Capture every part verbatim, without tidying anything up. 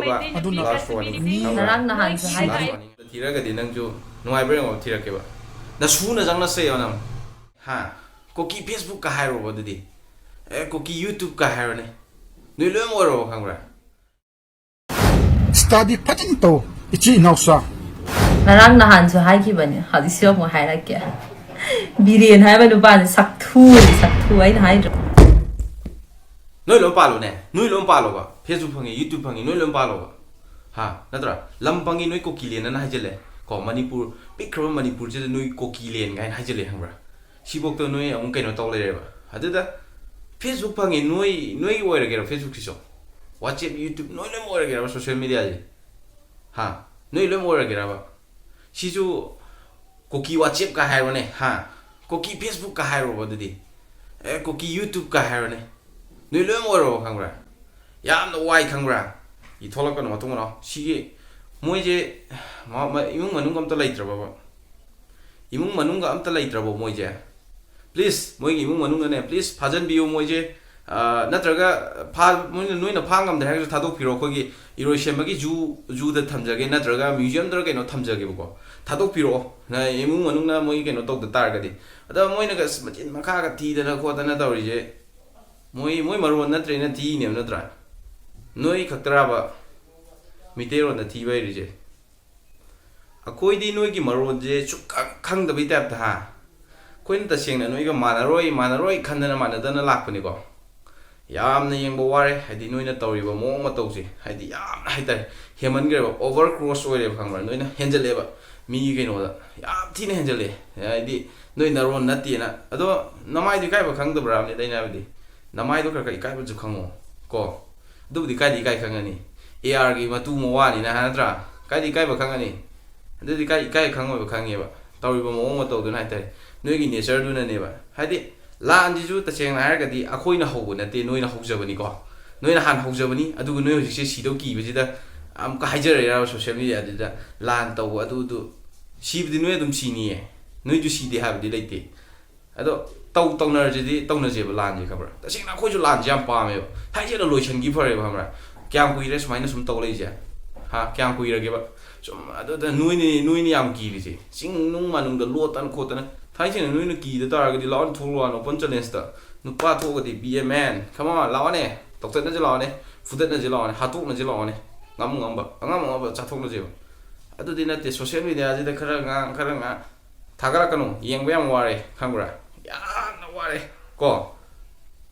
ꯑꯗꯨꯅ ꯂꯥꯁ ꯋꯥꯔꯅꯤꯡ ꯃꯤ ꯈꯪꯕ꯭ꯔꯥ? ꯉꯔꯥꯡ ꯅꯍꯥꯟꯁꯨ ꯂꯥꯁ ꯍꯥꯏꯈꯤ꯫ ꯋꯥꯔꯅꯤꯡ꯫ ꯊꯤꯔꯒꯗꯤ ꯅꯪꯁꯨ ꯅꯨꯡꯉꯥꯏꯕ꯭ꯔꯥ ꯌꯦꯡꯉꯣ, ꯊꯤꯔꯛꯀꯦꯕ꯫ ꯅꯁꯨꯅ ꯆꯪꯅ ꯁꯦ ꯌꯦꯡꯉꯣ ꯅꯪ꯫ ꯍꯥ? ꯀꯣꯀꯤ ꯐꯦꯁꯕꯨꯛꯀ ꯍꯥꯏꯔꯨꯕ ꯑꯗꯨꯗꯤ꯫ ꯑꯦ, ꯀꯣꯀꯤ ꯌꯨꯇ꯭ꯌꯨꯕꯀ ꯍꯥꯏꯔꯣꯅꯦ꯫ ꯅꯣꯏ ꯂꯣꯏ ꯑꯣꯏꯔꯕ ꯈꯪꯕ꯭ꯔꯥ? ꯁ꯭ꯇꯥꯗꯤ ꯐꯖꯅ ꯇꯧ, ꯏꯆꯤꯟ ꯏꯅꯥꯎꯁꯥ꯫ ꯉꯔꯥꯡ ꯅꯍꯥꯟꯁꯨ ꯍꯥꯏꯈꯤꯕꯅꯦ, ꯍꯧꯖꯤꯛꯁꯨ ꯑꯃꯨꯛ ꯍꯥꯏꯔꯛꯀꯦ꯫ ꯕꯤꯔꯦꯟ ꯍꯥꯏꯕ ꯅꯨꯄꯥꯁꯦ ꯁꯛꯊꯨꯅꯤ, ꯁꯛꯊꯨ, ꯑꯩꯅ ꯍꯥꯏꯗ꯭ꯔꯣ? ꯅꯣꯏ ꯂꯣꯏ ꯄꯥꯜꯂꯣꯅꯦ, ꯅꯣꯏ ꯂꯣꯏ ꯄꯥꯜꯂꯣꯕ꯫ ꯐꯦꯁꯕꯨꯛ ꯐꯪꯉꯤ, ꯌꯨꯇ꯭ꯌꯨꯕ ꯐꯪꯉꯤ, ꯅꯣꯏ ꯂꯣꯏ ꯄꯥꯜꯂꯣꯕ꯫ ꯍꯥ? ꯅꯠꯇ꯭ꯔꯥ? ꯂꯝ ꯐꯪꯉꯤ, ꯅꯣꯏ ꯀꯣꯀꯤꯂꯦꯟ ꯑꯅ ꯍꯥꯏꯖꯜꯂꯦ꯫ ꯀꯣ, ꯃꯅꯤꯄꯨꯔ, ꯄꯤꯛꯈ꯭ꯔꯕ ꯃꯅꯤꯄꯨꯔꯁꯤꯗ ꯅꯣꯏ ꯀꯣꯀꯤꯂꯦꯟ ꯀꯥꯏꯅ ꯍꯥꯏꯖꯜꯂꯦ, ꯈꯪꯕ꯭ꯔꯥ? ꯁꯤꯐꯧꯗ ꯅꯣꯏ ꯑꯃꯨꯛ ꯀꯩꯅꯣ ꯇꯧ ꯂꯩꯔꯦꯕ꯫ ꯑꯗꯨꯗ ꯐꯦꯁꯕꯨꯛ ꯐꯪꯉꯤ, ꯅꯣꯏ, ꯅꯣꯏꯒꯤ ꯑꯣꯏꯔꯒꯦꯔꯣ ꯐꯦꯁꯕꯨꯛꯁꯤꯁꯨ? ꯋꯥꯆꯦꯞ, ꯌꯨꯇ꯭ꯌꯨꯕ, ꯅꯣꯏ ꯂꯣꯏ ꯑꯣꯏꯔꯒꯦꯔꯕ ꯁꯣꯁꯤꯌꯦꯜ ꯃꯦꯗꯤꯌꯥꯁꯦ? ꯍꯥ? ꯅꯣꯏ ꯂꯣꯏ ꯑꯣꯏꯔꯒꯦꯔꯕ? ꯁꯤꯁꯨ ꯀꯣꯀꯤ ꯋꯥꯆꯦꯞꯀ ꯍꯥꯏꯔꯣꯅꯦ, ꯍꯥ? ꯀꯣꯀꯤ ꯐꯦꯁꯕꯨꯛꯀ ꯍꯥꯏꯔꯣꯕ ꯑꯗꯨꯗꯤ꯫ ꯑꯦ, ꯀꯣꯀꯤ ꯌꯨꯇ꯭ꯌꯨꯕꯀ ꯍꯥꯏꯔꯣꯅꯦ꯫ ꯅꯣꯏ ꯂꯣꯏ ꯑꯣꯏꯔꯕ ꯈꯪꯕ꯭ꯔꯥ? ꯌꯥꯝꯅ ꯋꯥꯏ ꯈꯪꯕ꯭ꯔꯥ? ꯏ ꯊꯣꯛꯂꯛꯀꯅꯨ, ꯃꯇꯨꯡ ꯃꯅꯥꯎ꯫ ꯁꯤꯒꯤ ꯃꯣꯏꯁꯦ ꯃ-, ꯃ-, ꯏꯃꯨꯡ ꯃꯅꯨꯡ ꯑꯝꯇ ꯂꯩꯇ꯭ꯔꯕꯕ? ꯏꯃꯨꯡ ꯃꯅꯨꯡꯒ ꯑꯝꯇ ꯂꯩꯇ꯭ꯔꯕꯣ ꯃꯣꯏꯁꯦ? ꯄ꯭ꯂꯤꯖ, ꯃꯣꯏꯒꯤ ꯏꯃꯨꯡ ꯃꯅꯨꯡꯅꯅꯦ, ꯄ꯭ꯂꯤꯖ ꯐꯥꯖꯟꯕꯤꯌꯨ ꯃꯣꯏꯁꯦ꯫ ꯑ, ꯅꯠꯇ꯭ꯔꯒ ꯐꯥ-, ꯃꯣꯏꯅ, ꯅꯣꯏꯅ ꯐꯥ ꯉꯝꯗ꯭ꯔꯦ ꯍꯥꯏꯔꯒꯁꯨ ꯊꯥꯗꯣꯛꯄꯤꯔꯣ꯫ ꯑꯩꯈꯣꯏꯒꯤ ꯏꯔꯣꯏꯁꯦꯝꯕꯒꯤ ꯖꯨ, ꯖꯨꯗ ꯊꯝꯖꯒꯦ, ꯅꯠꯇ꯭ꯔꯒ ꯃ꯭ꯌꯨꯖꯤꯌꯝꯗꯔ ꯀꯩꯅꯣ ꯊꯝꯖꯒꯦꯕꯀꯣ꯫ ꯊꯥꯗꯣꯛꯄꯤꯔꯛꯑꯣ꯫ ꯅ ꯏꯃꯨꯡ ꯃꯅꯨꯡꯅ ꯃꯣꯏꯒꯤ ꯀꯩꯅꯣ ꯇꯧꯗ ꯇꯥꯔꯒꯗꯤ꯫ ꯑꯗ ꯃꯣꯏꯅꯒ ꯑꯁ ꯃꯆꯤꯟ ꯃꯈꯥꯒ ꯊꯤꯗꯅ ꯈꯣꯠꯇꯅ ꯇꯧꯔꯤꯁꯦ, ꯃꯣꯏ, ꯃꯣꯏ ꯃꯔꯣꯟ ꯅꯠꯇ꯭ꯔꯦꯅ ꯊꯤꯅꯦꯕ, ꯅꯠꯇ꯭ꯔꯥ? ꯅꯣꯏ ꯈꯛꯇꯔꯥꯕ ꯃꯤꯇꯩꯔꯣꯟꯗ ꯊꯤꯕ ꯍꯩꯔꯤꯁꯦ? ꯑꯩꯈꯣꯏꯗꯤ ꯅꯣꯏꯒꯤ ꯃꯔꯣꯟꯁꯦ ꯁꯨꯛꯈꯪ ꯈꯪꯗꯕꯩ ꯇꯥꯏꯞꯇ, ꯍꯥ? ꯑꯩꯈꯣꯏꯅ ꯇꯁꯦꯡꯅ ꯅꯣꯏꯒ ꯃꯥꯟꯅꯔꯣꯏ, ꯃꯥꯟꯅꯔꯣꯏ ꯈꯟꯗꯅ ꯃꯥꯟꯅꯗꯅ ꯂꯥꯛꯄꯅꯤꯀꯣ꯫ ꯌꯥꯝꯅ ꯌꯦꯡꯕ ꯋꯥꯔꯦ, ꯍꯥꯏꯗꯤ ꯅꯣꯏꯅ ꯇꯧꯔꯤꯕ ꯃꯑꯣꯡ ꯃꯇꯧꯁꯦ, ꯍꯥꯏꯗꯤ ꯌꯥꯝꯅ ꯍꯥꯏꯇꯥꯔꯦ, ꯍꯦꯟꯃꯟꯈ꯭ꯔꯦꯕ, ꯑꯣꯚꯔ ꯀ꯭ꯔꯣꯁ ꯑꯣꯏꯔꯦꯕ, ꯈꯪꯕ꯭ꯔꯥ? ꯅꯣꯏꯅ ꯍꯦꯟꯖꯜꯂꯦꯕ ꯃꯤꯒꯤ ꯀꯩꯅꯣꯗ, ꯌꯥꯝ ꯊꯤꯅ ꯍꯦꯟꯖꯜꯂꯦ꯫ ꯍꯥꯏꯗꯤ ꯅꯣꯏ ꯅꯔꯣꯟ ꯅꯠꯇꯦꯅ꯫ ꯑꯗꯣ ꯅꯃꯥꯏꯗꯣ ꯏꯀꯥꯏꯕ ꯈꯪꯗꯕ꯭ꯔꯥ ꯍꯥꯏꯕꯅꯤꯗ ꯑꯩꯅ ꯍꯥꯏꯕꯗꯤ, ꯅꯃꯥꯏꯗꯣ ꯈꯔ ꯈꯔ ꯏꯀꯥꯏꯕꯁꯨ ꯈꯪꯉꯣ ꯀꯣ꯫ ꯑꯗꯨꯕꯨꯗꯤ ꯀꯥꯏꯗꯤ ꯏꯀꯥꯏ ꯈꯪꯉꯅꯤ? ꯑꯦ ꯑꯥꯔꯒꯤ ꯃꯇꯨ ꯃꯋꯥꯅꯤꯅ, ꯍꯥꯏ ꯅꯠꯇ꯭ꯔꯥ? ꯀꯥꯏꯗꯤ ꯏꯀꯥꯏꯕ ꯈꯪꯉꯅꯤ? ꯑꯗꯨꯗꯤ ꯀꯥꯏ ꯏꯀꯥꯏ ꯈꯪꯉꯣꯏꯕ ꯈꯪꯉꯦꯕ, ꯇꯧꯔꯤꯕ ꯃꯑꯣꯡ ꯃꯇꯧꯗꯨꯅ ꯍꯥꯏꯇꯥꯔꯦ, ꯅꯣꯏꯒꯤ ꯅꯦꯆꯔꯗꯨꯅꯅꯦꯕ꯫ ꯍꯥꯏꯗꯤ ꯂꯥꯟꯁꯤꯁꯨ ꯇꯁꯦꯡꯅ ꯍꯥꯏꯔꯒꯗꯤ ꯑꯩꯈꯣꯏꯅ ꯍꯧꯕ ꯅꯠꯇꯦ, ꯅꯣꯏꯅ ꯍꯧꯖꯕꯅꯤꯀꯣ꯫ ꯅꯣꯏꯅ ꯍꯥꯟꯅ ꯍꯧꯖꯕꯅꯤ, ꯑꯗꯨꯒ ꯅꯣꯏ ꯍꯧꯖꯤꯛꯁꯦ ꯁꯤꯗꯧ ꯀꯤꯕꯁꯤꯗ ꯑꯃꯨꯛꯀ ꯍꯥꯏꯖꯔꯛꯏꯔꯕ ꯁꯣꯁꯤꯌꯦꯜ ꯃꯦꯗꯤꯌꯥꯗꯨꯗ ꯂꯥꯟ ꯇꯧꯕ ꯑꯗꯨꯗꯨ? ꯁꯤꯕꯗꯤ ꯅꯣꯏ ꯑꯗꯨꯝ ꯁꯤꯅꯤꯌꯦ, ꯅꯣꯏꯁꯨ ꯁꯤꯗꯦ ꯍꯥꯏꯕꯗꯤ ꯂꯩꯇꯦ꯫ ꯑꯗꯣ ꯇꯧ ꯇꯧꯅꯔꯁꯤꯗꯤ ꯇꯧꯅꯁꯦꯕ ꯂꯥꯟꯁꯦ, ꯈꯪꯕ꯭ꯔꯥ? ꯇꯁꯦꯡꯅ ꯑꯩꯈꯣꯏꯁꯨ ꯂꯥꯟꯁꯦ ꯌꯥꯝ ꯄꯥꯝꯃꯦꯕ, ꯊꯥꯏꯅ ꯂꯣꯏꯁꯟꯈꯤ ꯐꯔꯦꯕ, ꯈꯪꯕ꯭ꯔꯥ? ꯀꯌꯥꯝ ꯀꯨꯏꯔꯦ ꯁꯨꯃꯥꯏꯅ ꯁꯨꯝ ꯇꯧ ꯂꯩꯁꯦ? ꯍꯥ, ꯀꯌꯥꯝ ꯀꯨꯏꯔꯒꯦꯕ? ꯁꯨꯝ ꯑꯗꯨꯗ ꯅꯣꯏꯅ ꯅꯣꯏꯅ ꯌꯥꯝ ꯀꯤꯔꯤꯁꯦ, ꯆꯤꯡ ꯅꯨꯡ ꯃꯅꯨꯡꯗ ꯂꯣꯠꯇꯅ ꯈꯣꯠꯇꯅ꯫ ꯊꯥꯏꯅ ꯅꯣꯏꯅ ꯀꯤꯗ ꯇꯥꯔꯒꯗꯤ ꯂꯥꯛꯑꯣꯅꯦ, ꯊꯣꯛꯂꯛꯑꯣꯅꯦ open challenge ꯇ꯫ ꯅꯨꯄꯥ ꯊꯣꯛꯑꯒꯗꯤ be a man, come on, ꯂꯥꯛꯑꯣꯅꯦ, ꯇꯧꯊꯠꯅꯁꯤ ꯂꯥꯛꯑꯣꯅꯦ, ꯐꯨꯗꯠꯅꯁꯤ ꯂꯥꯛꯑꯣꯅꯦ, ꯍꯥꯠꯇꯣꯛꯅꯁꯤ ꯂꯥꯛꯑꯣꯅꯦ, ꯉꯝ ꯉꯝꯕ ꯑꯉꯝ ꯑꯉꯝꯕ ꯆꯥꯊꯣꯛꯅꯁꯦꯕ꯫ ꯑꯗꯨꯗꯤ ꯅꯠꯇꯦ, social media ꯁꯤꯗ ꯈꯔ ꯉꯥꯡ ꯈꯔ ꯉꯥꯡ ꯊꯥꯒꯠꯂꯛꯀꯅꯨ, ꯌꯦꯡꯕ ꯌꯥꯝ ꯋꯥꯔꯦ, ꯈꯪꯕ꯭ꯔꯥ? ꯌꯥꯝꯅ ꯋꯥꯔꯦ ꯀꯣ꯫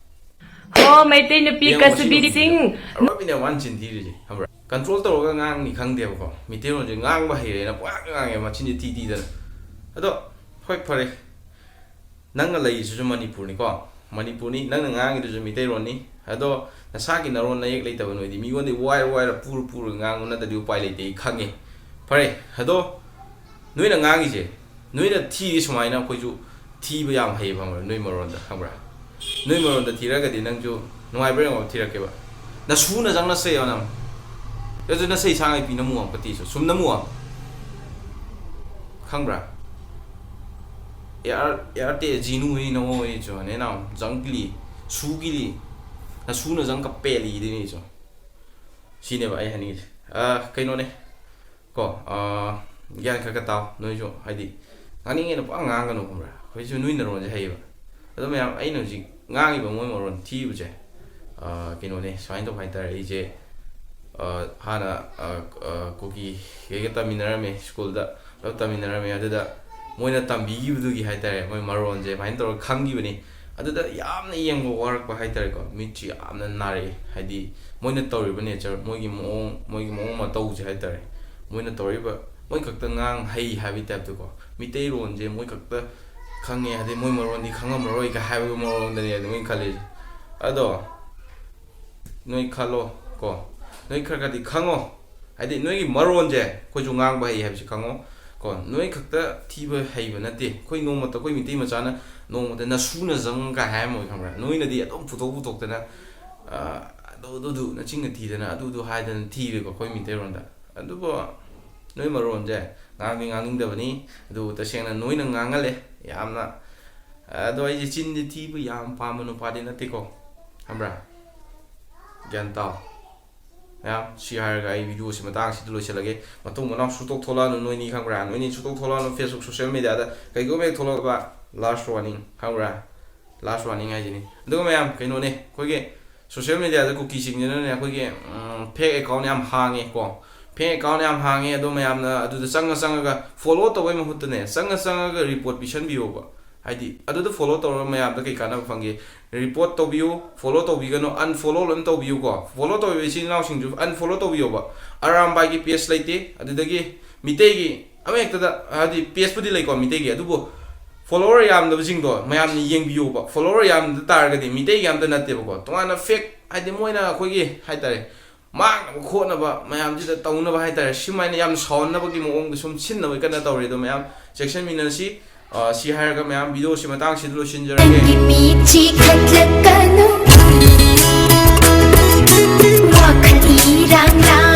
ꯍꯣ ꯃꯩꯇꯩ ꯅꯨꯄꯤ ꯌꯦꯡꯉꯣ ꯃꯁꯤ ꯀꯁꯨꯕꯤꯔꯤ ꯅꯨꯄꯤꯁꯦ꯫ ꯁꯤꯡ꯫ ꯑꯔꯣꯏꯕꯤꯅꯦ ꯃꯥꯅ ꯆꯤꯟ ꯊꯤꯔꯤꯁꯦ, ꯈꯪꯕ꯭ꯔꯥ? Control ꯇꯧꯔꯒ ꯉꯥꯡꯅꯤ ꯈꯪꯗꯦꯕꯀꯣ, ꯃꯤꯇꯩꯔꯣꯟꯁꯦ ꯉꯥꯡꯕ ꯍꯩꯔꯦꯅ ꯄꯨꯡꯉꯥꯡ ꯉꯥꯡꯉꯦ, ꯃꯆꯤꯟꯁꯦ ꯊꯤ ꯊꯤꯗꯅ꯫ ꯑꯗꯣ ꯍꯣꯏ, ꯐꯔꯦ, ꯅꯪꯅ ꯂꯩꯔꯤꯁꯤꯁꯨ ꯃꯅꯤꯄꯨꯔꯅꯤꯀꯣ, ꯃꯅꯤꯄꯨꯔꯅꯤ, ꯅꯪꯅ ꯉꯥꯡꯉꯤꯗꯨꯁꯨ ꯃꯤꯇꯩꯔꯣꯟꯅꯤ꯫ ꯑꯗꯣ ꯅꯁꯥꯒꯤ ꯅꯔꯣꯟ ꯅꯌꯦꯛ ꯂꯩꯇꯕ ꯅꯣꯏꯗꯤ ꯃꯤꯉꯣꯟꯗ ꯋꯥꯏꯔ ꯋꯥꯏꯔ ꯄꯨꯔ ꯄꯨꯔꯒ ꯉꯥꯡꯕ ꯅꯠꯇ꯭ꯔꯗꯤ ꯎꯄꯥꯏ ꯂꯩꯇꯦ, ꯑꯩ ꯈꯪꯉꯦ꯫ ꯐꯔꯦ, ꯑꯗꯣ ꯅꯣꯏꯅ ꯉꯥꯡꯉꯤꯁꯦ, ꯅꯣꯏꯅ ꯊꯤꯔꯤ ꯁꯨꯃꯥꯏꯅ ꯑꯩꯈꯣꯏꯁꯨ ꯊꯤꯕ ꯌꯥꯝ ꯍꯩꯌꯦꯕ, ꯈꯪꯕ꯭ꯔꯥ? ꯅꯣꯏ ꯃꯔꯣꯟꯗ, ꯈꯪꯕ꯭ꯔꯥ? ꯅꯣꯏ ꯃꯔꯣꯟꯗ ꯊꯤꯔꯒꯗꯤ ꯅꯪꯁꯨ ꯅꯨꯡꯉꯥꯏꯕ꯭ꯔꯥ ꯌꯦꯡꯉꯣ, ꯊꯤꯔꯛꯀꯦꯕ꯫ ꯅꯁꯨꯅ ꯆꯪꯅ ꯁꯩꯌꯣ ꯅꯪ꯫ ꯑꯗꯨ ꯅꯁꯩ ꯁꯥꯡꯉꯩ ꯄꯤ ꯅꯃꯨ ꯑꯃ ꯄꯇꯤꯁꯨ ꯁꯨꯝ ꯅꯃꯨ ꯑꯃ, ꯈꯪꯕ꯭ꯔꯥ? ꯌꯥꯔ ꯌꯥꯔ ꯇꯦ ꯖꯤꯅꯨ ꯍꯩ ꯅꯉꯣ ꯍꯩ ꯆꯣ ꯅꯦ ꯅꯥꯎ ꯖꯪ ꯄꯤꯂꯤ ꯁꯨ ꯀꯤꯂꯤ ꯅꯁꯨꯅ ꯖꯪ ꯀ ꯄꯦꯂꯤ ꯗꯤꯅꯤ ꯆꯣ꯫ ꯁꯤꯅꯦꯕ ꯑꯩ ꯍꯥꯏꯅꯤꯡꯉꯤꯁꯦ꯫ ꯑ, ꯀꯩꯅꯣꯅꯦ ꯀꯣ, ꯑ, ꯒ꯭ꯌꯥꯟ ꯈꯔ ꯈꯔ ꯇꯥꯎ ꯅꯣꯏꯁꯨ, ꯍꯥꯏꯗꯤ ꯉꯥꯡꯅꯤꯡꯉꯦꯅ ꯄꯨꯡꯉꯥꯡ ꯉꯥꯡꯒꯅꯨ, ꯈꯪꯕ꯭ꯔꯥ? ꯑꯩꯈꯣꯏꯁꯨ ꯅꯣꯏ ꯅꯔꯣꯟꯁꯦ ꯍꯩꯌꯦꯕ꯫ ꯑꯗꯣ ꯃꯌꯥꯝ, ꯑꯩꯅ ꯍꯧꯖꯤꯛ ꯉꯥꯡꯉꯤꯕ ꯃꯣꯏ ꯃꯔꯣꯟ ꯊꯤꯕꯁꯦ, ꯑ, ꯀꯩꯅꯣꯅꯦ, ꯁꯨꯃꯥꯏꯅ ꯇꯧꯕ ꯍꯥꯏꯇꯥꯔꯦ꯫ ꯑꯩꯁꯦ, ꯑ, ꯍꯥꯟꯅ, ꯑ, ꯑ, ꯀꯨꯀꯤ ꯀꯩꯒ ꯇꯝꯃꯤꯟꯅꯔꯝꯃꯦ, ꯁ꯭ꯀꯨꯜꯗ ꯄꯨꯂꯞ ꯇꯝꯃꯤꯟꯅꯔꯝꯃꯦ꯫ ꯑꯗꯨꯗ ꯃꯣꯏꯅ ꯇꯝꯕꯤꯈꯤꯕꯗꯨꯒꯤ ꯍꯥꯏꯇꯥꯔꯦ, ꯃꯣꯏ ꯃꯔꯣꯟꯁꯦ ꯑꯗꯨꯃꯥꯏꯅ ꯇꯧꯔꯒ ꯈꯪꯈꯤꯕꯅꯤ꯫ ꯑꯗꯨꯗ ꯌꯥꯝꯅ ꯌꯦꯡꯕ ꯋꯥꯔꯛꯄ ꯍꯥꯏꯇꯥꯔꯦꯀꯣ, ꯃꯤꯠꯁꯤ ꯌꯥꯝꯅ ꯅꯥꯔꯛꯑꯦ꯫ ꯍꯥꯏꯗꯤ ꯃꯣꯏꯅ ꯇꯧꯔꯤꯕ nature, ꯃꯣꯏꯒꯤ ꯃꯑꯣꯡ, ꯃꯣꯏꯒꯤ ꯃꯑꯣꯡ ꯃꯇꯧꯁꯦ ꯍꯥꯏꯇꯥꯔꯦ, ꯃꯣꯏꯅ ꯇꯧꯔꯤꯕ, ꯃꯣꯏ ꯈꯛꯇ ꯉꯥꯡ ꯍꯩ ꯍꯥꯏꯕꯒꯤ type ꯇꯀꯣ, ꯃꯤꯇꯩꯔꯣꯟꯁꯦ ꯃꯣꯏ ꯈꯛꯇ ꯈꯪꯉꯦ, ꯑꯗꯩ ꯃꯣꯏ ꯃꯔꯣꯟꯗꯤ ꯈꯪꯉꯝꯃꯔꯣꯏꯒ ꯍꯥꯏꯕꯒꯤ ꯃꯑꯣꯡꯗꯅꯦ ꯑꯗꯨ ꯃꯣꯏꯅ ꯈꯜꯂꯤꯁꯦ꯫ ꯑꯗꯣ ꯅꯣꯏ ꯈꯜꯂꯣ ꯀꯣ, ꯅꯣꯏ ꯈꯔ ꯈꯔꯗꯤ ꯈꯪꯉꯣ꯫ ꯍꯥꯏꯗꯤ ꯅꯣꯏꯒꯤ ꯃꯔꯣꯟꯁꯦ ꯑꯩꯈꯣꯏꯁꯨ ꯉꯥꯡꯕ ꯍꯩ ꯍꯥꯏꯕꯁꯤ ꯈꯪꯉꯣ ꯀꯣ꯫ ꯅꯣꯏ ꯈꯛꯇ ꯊꯤꯕ ꯍꯩꯕ ꯅꯠꯇꯦ꯫ ꯑꯩꯈꯣꯏ ꯅꯣꯡꯃꯇ, ꯑꯩꯈꯣꯏ ꯃꯤꯇꯩ ꯃꯆꯥꯅ ꯅꯣꯡꯃꯇ "ꯅꯁꯨꯅ ꯖꯪ" ꯀꯥꯏ ꯍꯥꯏꯔꯝꯃꯣꯏ, ꯈꯪꯕ꯭ꯔꯥ? ꯅꯣꯏꯅꯗꯤ ꯑꯗꯨꯝ ꯄꯨꯊꯣꯛ ꯄꯨꯊꯣꯛꯇꯅ, ꯑ, "ꯑꯗꯨ, ꯑꯗꯨ, ꯑꯗꯨ, ꯅꯆꯤꯟꯒ ꯊꯤꯗꯅ ꯑꯗꯨ, ꯑꯗꯨ" ꯍꯥꯏꯗꯅ ꯊꯤꯔꯦꯀꯣ ꯑꯩꯈꯣꯏ ꯃꯤꯇꯩꯔꯣꯟꯗ꯫ ꯑꯗꯨꯕꯨ ꯅꯣꯏ ꯃꯔꯣꯟꯁꯦ ꯉꯥꯡꯗꯤ ꯉꯥꯡꯅꯤꯡꯗꯕꯅꯤ, ꯑꯗꯨꯕꯨ ꯇꯁꯦꯡꯅ ꯅꯣꯏꯅ ꯉꯥꯡꯍꯜꯂꯦ ꯌꯥꯝꯅ꯫ ꯑꯗꯣ ꯑꯩꯁꯦ ꯆꯤꯟꯁꯦ ꯊꯤꯕ ꯌꯥꯝ ꯄꯥꯝꯕ ꯅꯨꯄꯥꯗꯤ ꯅꯠꯇꯦꯀꯣ, ꯈꯪꯕ꯭ꯔꯥ? ꯒ꯭ꯌꯥꯟ ꯇꯥꯎ꯫ ꯃꯌꯥꯝ, ꯁꯤ ꯍꯥꯏꯔꯒ ꯑꯩ ꯚꯤꯗꯤꯑꯣꯁꯤ ꯃꯇꯥꯡꯁꯤꯗ ꯂꯣꯏꯁꯤꯜꯂꯒꯦ꯫ ꯃꯇꯨꯡ ꯃꯅꯥꯎ ꯁꯨꯡꯊꯣꯛ ꯊꯣꯛꯂꯛꯑꯅꯨ, ꯅꯣꯏꯅꯤ ꯈꯪꯕ꯭ꯔꯥ? ꯅꯣꯏꯅꯤ ꯁꯨꯡꯊꯣꯛ ꯊꯣꯛꯂꯛꯑꯅꯨ꯫ Facebook, social mediaꯗ ꯀꯩꯒꯨꯝꯕ ꯍꯦꯛ ꯊꯣꯛꯂꯛꯑꯕ, last warning, ꯈꯪꯕ꯭ꯔꯥ? Last warning ꯍꯥꯏꯁꯤꯅꯤ꯫ ꯑꯗꯨꯒ ꯃꯌꯥꯝ, ꯀꯩꯅꯣꯅꯦ, ꯑꯩꯈꯣꯏꯒꯤ social mediaꯗ ꯀꯨꯀꯤꯁꯤꯡꯁꯤꯅꯅꯦ, ꯑꯩꯈꯣꯏꯒꯤ, ꯎꯝ, fake account ꯌꯥꯝ ꯍꯥꯡꯉꯦ ꯀꯣ꯫ Fake account ꯌꯥꯝ ꯍꯥꯡꯉꯦ꯫ ꯑꯗꯣ ꯃꯌꯥꯝꯅ ꯑꯗꯨꯗ ꯆꯪꯉ ꯆꯪꯉꯒ follow ꯇꯧꯕꯩ ꯃꯍꯨꯠꯇꯅꯦ, ꯆꯪꯉ ꯆꯪꯉꯒ report ꯄꯤꯁꯟꯕꯤꯌꯣꯕ꯫ ꯍꯥꯏꯗꯤ, ꯑꯗꯨꯗ follow ꯇꯧꯔꯒ ꯃꯌꯥꯝꯗ ꯀꯩ ꯀꯥꯟꯅꯕ ꯐꯪꯒꯦ? Report ꯇꯧꯕꯤꯌꯨ, follow ꯇꯧꯕꯤꯒꯅꯨ, unfollow ꯂꯣꯏꯅ ꯇꯧꯕꯤꯌꯨꯀꯣ꯫ Follow ꯇꯧꯕꯤꯕ ꯏꯆꯤꯟ ꯏꯅꯥꯎꯁꯤꯡꯁꯨ unfollow ꯇꯧꯕꯤꯌꯣꯕ꯫ ꯑꯔꯥꯝꯕꯥꯏꯒꯤ page ꯂꯩꯇꯦ, ꯑꯗꯨꯗꯒꯤ ꯃꯤꯇꯩꯒꯤ ꯑꯃ ꯍꯦꯛꯇꯗ, ꯍꯥꯏꯗꯤ, pageꯄꯨꯗꯤ ꯂꯩꯀꯣ ꯃꯤꯇꯩꯒꯤ, ꯑꯗꯨꯕꯨ follower ꯌꯥꯝꯗꯕꯁꯤꯡꯗꯣ ꯃꯌꯥꯝꯅ ꯌꯦꯡꯕꯤꯌꯣꯕ꯫ Follower ꯌꯥꯝꯗ ꯇꯥꯔꯒꯗꯤ ꯃꯤꯇꯩꯒꯤ ꯑꯝꯇ ꯅꯠꯇꯦꯕꯀꯣ, ꯇꯣꯉꯥꯟꯅ fake, ꯍꯥꯏꯗꯤ, ꯃꯣꯏꯅ ꯑꯩꯈꯣꯏꯒꯤ, ꯍꯥꯏꯇꯥꯔꯦ, ꯃꯥꯡꯅꯕ ꯈꯣꯠꯅꯕ ꯃꯌꯥꯝꯁꯤꯗ ꯇꯧꯅꯕ ꯍꯥꯏꯇꯥꯔꯦ, ꯁꯨꯃꯥꯏꯅ ꯌꯥꯝ ꯁꯥꯎꯍꯟꯅꯕꯒꯤ ꯃꯑꯣꯡꯗ ꯁꯨꯝ ꯁꯤꯟꯅꯕ ꯀꯟꯅ ꯇꯧꯔꯤ꯫ ꯑꯗꯣ ꯃꯌꯥꯝ ꯆꯦꯛꯁꯤꯟꯃꯤꯟꯅꯁꯤ꯫ ꯑ, ꯁꯤ ꯍꯥꯏꯔꯒ ꯃꯌꯥꯝ ꯚꯤꯗꯤꯑꯣꯁꯤ ꯃꯇꯥꯡꯁꯤꯗ ꯂꯣꯏꯁꯤꯟꯖꯔꯒꯦ꯫ ꯅꯪꯒꯤ ꯃꯤꯠꯁꯤ ꯈꯠꯂꯛꯀꯅꯨ, ꯋꯥꯈꯜ ꯏꯔꯥꯡ ꯂꯥꯡ